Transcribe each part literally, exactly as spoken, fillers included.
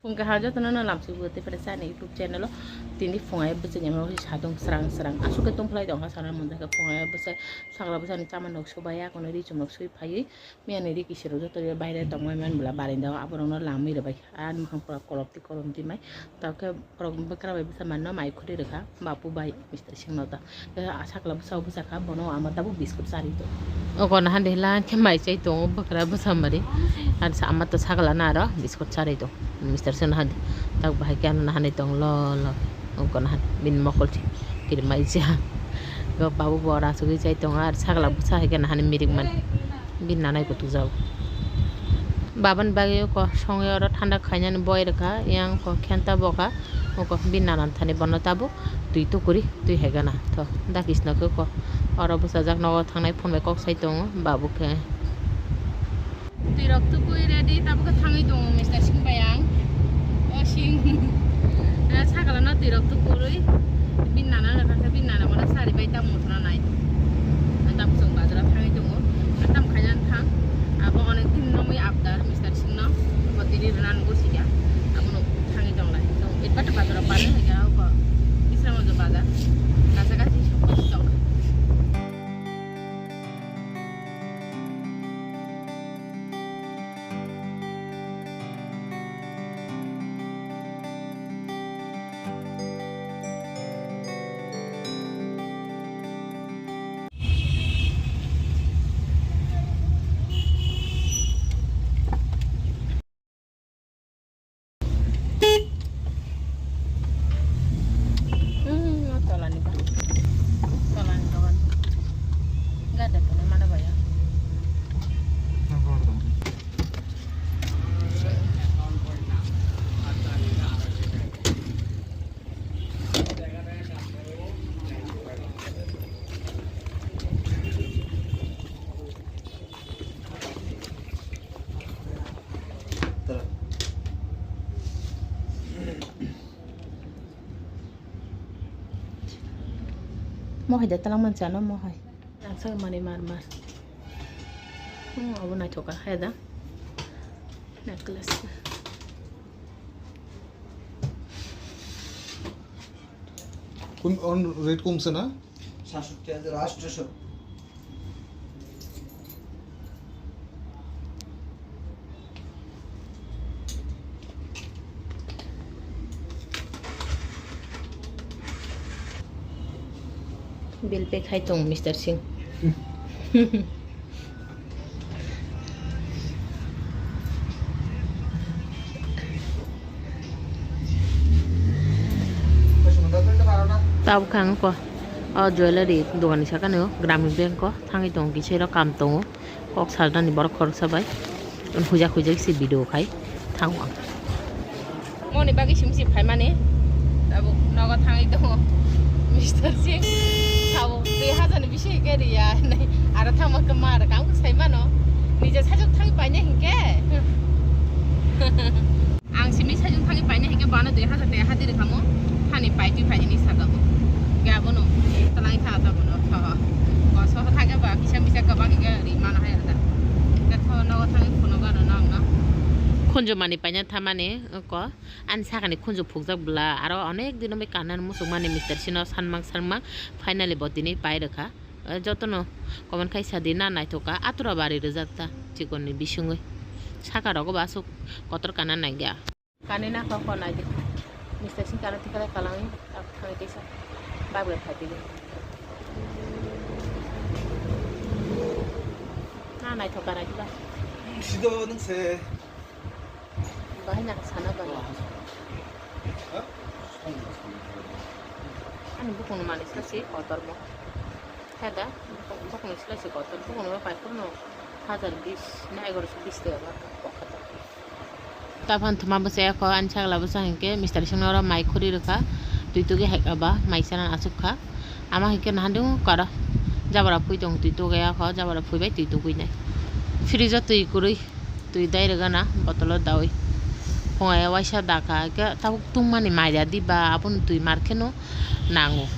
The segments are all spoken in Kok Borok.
Phung kaham jotono no lamsui bo tei phai chani YouTube channel o. Tini phung ai bwsai ni amo sadung srang srang. Asuk khe tongphlai tongkha sana munda khe phung ai bwsai sakla bwsai ni chama nok subaya kono ri chum nok sui phaiwi. Miya ni ri kisiro joto ri baire tongmai man bwla barinda o aborok no lamwi rwbai. Ani mukhang pura kolop ti kolom ti mai. Tao khe borok bwkra bai bwsa manno mai khuri rwkha. Bapu bai Mister Singh no ta. Sakla bwsa bwsa kha, bono ama tabuk biskut charwi tongo. Oko nahan de hela khe mai chai tongo bwkra bwsa mari. Ar sa ama to sakla na aro biskut charwi tongo. Mister Singh nahan de tak bahai khe ano nahan de tong lo lo. Oko nahan bini mokol thik kiri mai cha. Go babu bo ra sugwi chai tongo ar sakla bwsa hai khe nahan mirik mani. Bini nanai kutuk jago. Babani bagwi oko songwi oro thanda khainani boi rwkha, yang oko khenta bokha, oko bini nanan thani bono tabuk twi tukuri twi hai gana. Tho, dakisno khe oko oro bwsajak nogo thangnai phone bai kok sai tongo, babu khe. Twi rok tukui ready, tabuk khe thangwi tongo Mister Singh bai ang. O Singh. Sakala no twi rok tukurui. Bini nana no kha khe bini nana bono sari bai tamo thana nai. Tamo chwng bazar o thangwi tongo. Tam khaina thang. Abo onek din no mui abdar Mister Singh no. Bo tini rwna nungo sika. Abo no thangwi tonglai. Chwng itbata bazar o pari hai kha abo. Bisramganj bazar. Kacha kachi sok sok tong. Hmm, o tolani ba. Tolani kawan. Gada tole mana baya. Mohai da talang mancha no mohai. Ang sa mani mar mar. Hmm, abo naithoka hai da. Necklace. Kun on rate kung sana? Sasuk tiya de last so. Bill pay khai tong, Mister Singh. Tabuk khe ang kho o jewellery dogan ni saka ni o Gramin Bank o thangwi tongo, kisa oro kam tongo, kok salnani borok khoroksa bai. Huijak huijak se video khai thango ang. Moni bagwi simi se phaimani. Tabuk nogo thangwi tongo Mister Singh. Tabuk dui hajar ni bisingo khe riya hinwi. Aro thangma khe mar kang sai mano. Nije sajwk thangwi paina hinkhe. Ang simi sajwk thangwi paina hinkhe bana dui hajar tei hadi rwkhamo. Thani paitwi paini saka bo. Ge abono talai tha ta bono. Koso thangya ba kisa misa kwbang hinkhe ri mano hai rwda. Khe tho nogo thangwi phunugo ano nang no. Khunju mani paina thamani ko ani sakani khunju phukjak bwla aro onek dino bai kanani muchungmani Mister Singh no sanmang sanmang finally bo tini pai rwkha. Jotono comment khai sadi na naithok kha atura bari rwjak ta chikon ni bisingwi saka rogo bo aswk kotor kana nangya. Kani na kok ko nai di. Mister Singh kano tikale kalang tak thang di sa. Bab le phai di. Na nai thok ka nai di ba. Sido nung se. Bahai na sana ba. Ha? Ani bukung mani sa si kotor mo. Heda, bokong sila se kotor, bokong no pai kurno hajar bis na egaroso bis tega ba kok kha ta. Taphan thuma bwsai kho ani sagla bwsa hinkhe Mister Singh no oro mai khuri rwkha, twi tugwi hai kha ba mai chana aswk kha. Ama hinkhe nahandung karo jabra phui tong twi tugwi ya kho, jabra phui bai twi tugwi nai. Fridge o twi kwrwi. Twi dai rwgana botolo dawi. Phungai waisa dakha khe tabuk tungmani maiya diba abono twi mar kheno nango.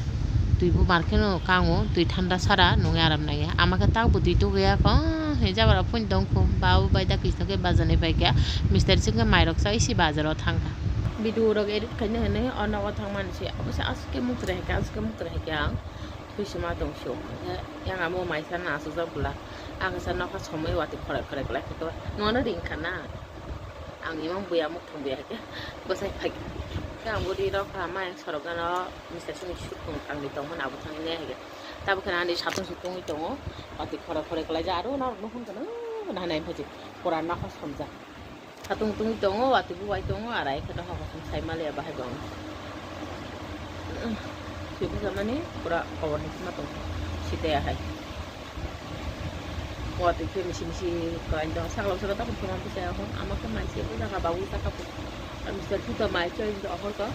Twi bo mar kheno kango, twi thanda sara nungwi aram nangya. Ama khe tabukbo twi tugwi ya kho, Hwnwi jabra phone tong kho, babo bai da kisno khe bazar ni pai kha, mister singkhe mairok chai si bazar o thang kha. Video rok edit khaina hwnwi o nogo thang mani se, obo se aswk khe mukra hai kha, aswk khe mukra hai kha ang. Twi se ma tong sio, yang amo mai sana aswk jak bwla, ang sa nokha somoi watwi khorai khorai kwlai kha, nono ring kha na. Ang imang buya mukhung buya hai khe bwsai phai kha. Khe ang budi rok kha ma yang sorok gana o mister sini sukung thangwi tongmani abo thangwi nai hai khe. Tabuk khe ani satung sukungwi tongo. Watwi khora khora kwlaijak aro norok nukhung khe nw nai nai phaijak. Pura nokha somjak. Satung tungwi tongo, watwi bo bai tongo, arai khe nokha kosom sai maliya bahai bo ang. Sibujamani pura kobor ni sima tong site ahai. Watwi khe misi misi kain tong saklo saklo tabuk thuma bwsai ahon ama khe mai se bujaka babu saka pu. Mister Puto mai choi ahor ka.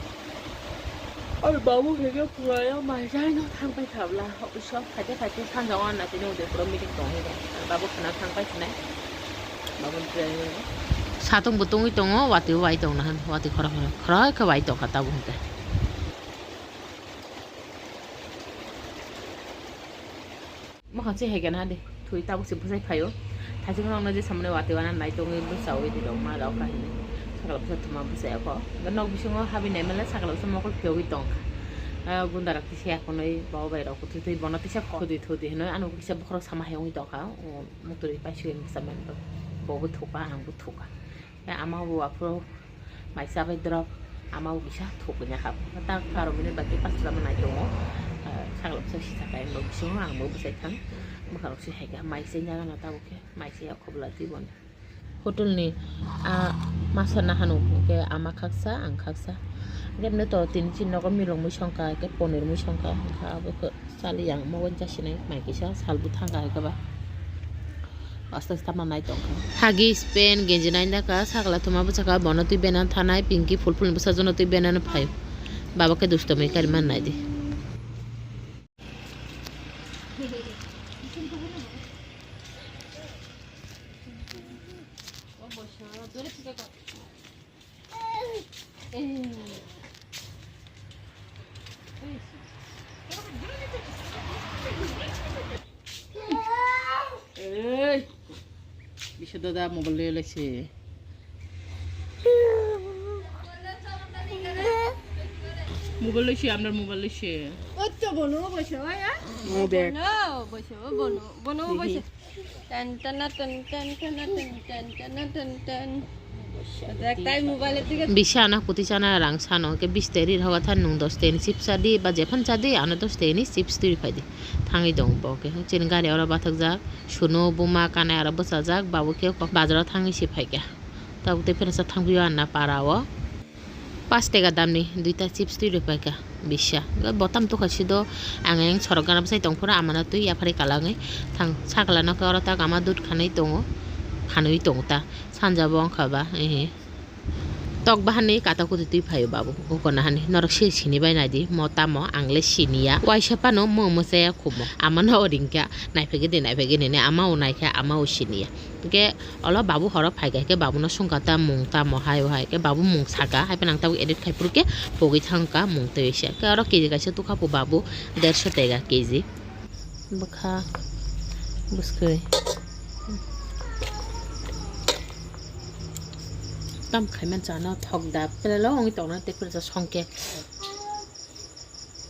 Oi babu hege pura ya mai jai no thang pai khabla. Office o phaite phaite sanjang o na tini ude pura meeting tong hega. Babu khana thang pai khnai. Babu ni pura. Satung bo tungwi tongo, watwi bo bai tong na han, watwi khora khora. Khora khe bai tong kha tabuk hwnkhe. Mwkhang se hai khe naha di, thwi tabuk se bwsai phaio. Thaising rokno je samani watwi wana nai tongwi bwsaui di rok ma rok kahini. Sakla bwsa thuma bwsai kho. Hwnkhe nok bisingo habwi nai male sakla bwsa mokol phiyogwi tongkha. Ah, gunda rok tisa yakunui bo bai rok thwi thwi bono tisa kho thwi thwi hinui ano kisa bokhorok sama hai wngwi tongkha. Muktwi paisugwi bwsa mani bo bo thukha ang bo thukha. Tei ama bo aphuru mai chabai drop, ama bo kisa thukgwi ya kha. Ta karo minute bai khe pass khlama nai tongo. Ah, sakla bwsa sisa kha, ang bo bisingo ang bo bwsai thang. Bwkha rok se hai kha, mai se nyaga na tabuk khe, mai se ya khobla twi bono. Hotel ni, ah, masa nahano hwnkhe ama khaksa, ang khaksa. Hwnkhe to tini chini nogo milok mui songkha, hwnkhe ponir mui songkha, hwnkhe abo khe. Chali yang mogon chasinai mai kisa sal bwthang kahai khe ba. Aste aste ma nai tongkha. Hagi pen genji nai nda ka sakla thuma bwsaka bono twi bena thanai pinki phul phul ni bwsa jono twi bena phai. Baba khe dusto mai kari man nai di. Ei, bisa dada mobile loi laise. Mobile laise, amra mobile laise. Otto bono boso ya? Mobile. Bono boso, bono, bono boso. Tan tan tan tan tan tan tan tan tan tan. Dak tai mobile dige. Bisa ana kuti chana rang sano ke bis teri hoga than nung dos teni chips chadi ba jephan chadi ano dos teni chips turi phai di. Thangwi dong bo ke. Chini gari oro bathak jak. Suno buma kanai aro bwchajak. Babu ke kok bazaro thangwi si phai kha. Tabuk tei pheno sa thangwi anna para o. Pash tega damni duita chips twi rwphaikha bisa. Botam tokha sido ang yang sorok gana bwsai tongphuru amano twi yaphari kalangwi thang sakla nokhe oro tak ama dud khanwi tongo, khanwi tongo ta sanja bo wngkha ba ehe. Tok bahani kata kuti twi phaio babu gokona hani norok se sini bai naidi mo tamo ang le siniya waisa phano mo mwchaya khumo amano ringkha naiphagidi naiphagini ama o naikha ama o siniya. Hwnkhe olo babu horo phaikha khe babuno swngkha ta mung tamo hai o hai khe babu mung saka hai phano ang tabuk edit khai phuru khe pogwi thangkha mung twi se khe oro kiri kaisa tukha pho babu derso tega kg bwkha bwskwi tam khaiman chana thok da pelelo wngwi tongna tei pelesa songkhe.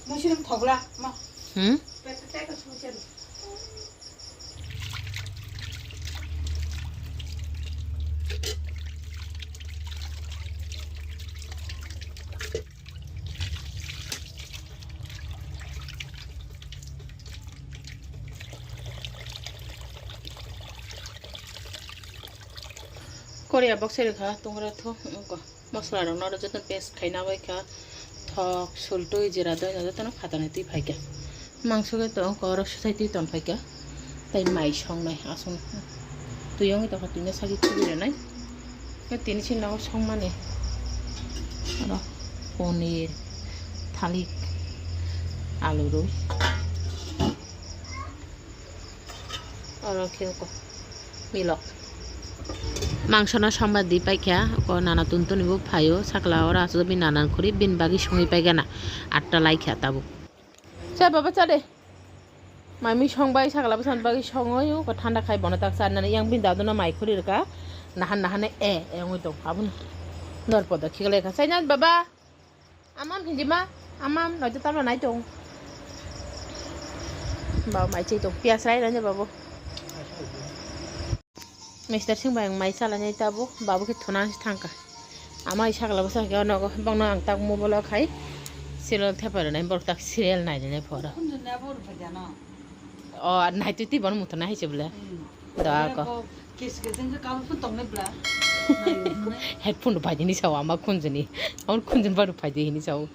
Muising thokla ma. Hmm? Korea box rwkha tongra tho. Masala rok no oro joto paste khaina bai kha, thok, sultwi, jera, doina joto no khatani twi phai kha. Mangso khe to oro swsai twi ton phai kha, tei mai song nai aswk twi wngwi tongkha, twi no sagwi khibwi rwnai. Tei tini chini nogo song mani oro ponir, thalik, alu rwi. Oro khe ko milok. Mangso no songba di paikha, ko nana tun tuni bo phaio, sakla oro aswk bini nana khuri bini bagwi songwi paigana, atta laikha tabuk. Cha baba cha de. Mami songbai sakla bwsani bagwi songwi ko thanda khai bono tak charnani yang bini dadono mai khuri rwkha. Nahan nahan e e wngwi tong aboni. Nor podo khiklai kha. Sainat baba. Amam hindi ma. Amam noito tamla nai tong. Baba mai chai tong. Pias rai nanya babo. Mister Singh bai ang mai chala nai tabo. Babo khe thuna thangka. Ama i sakla bwsa khe nogo bangno ang tak mobile o khai serial thepai rwnai borok tak serial nai nai phoro. Khunjwni abo rwphai jano. O nai twi twi bono muthuna hai se bwle. Hmm. Da ko. Kes kes wngkha kabo phun tongnai bwla. Headphone rwphai di hinwi sao ama khunjwni. Ama khunjwni ba rwphai di hinwi sao.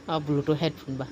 O bluetooth headphone ba.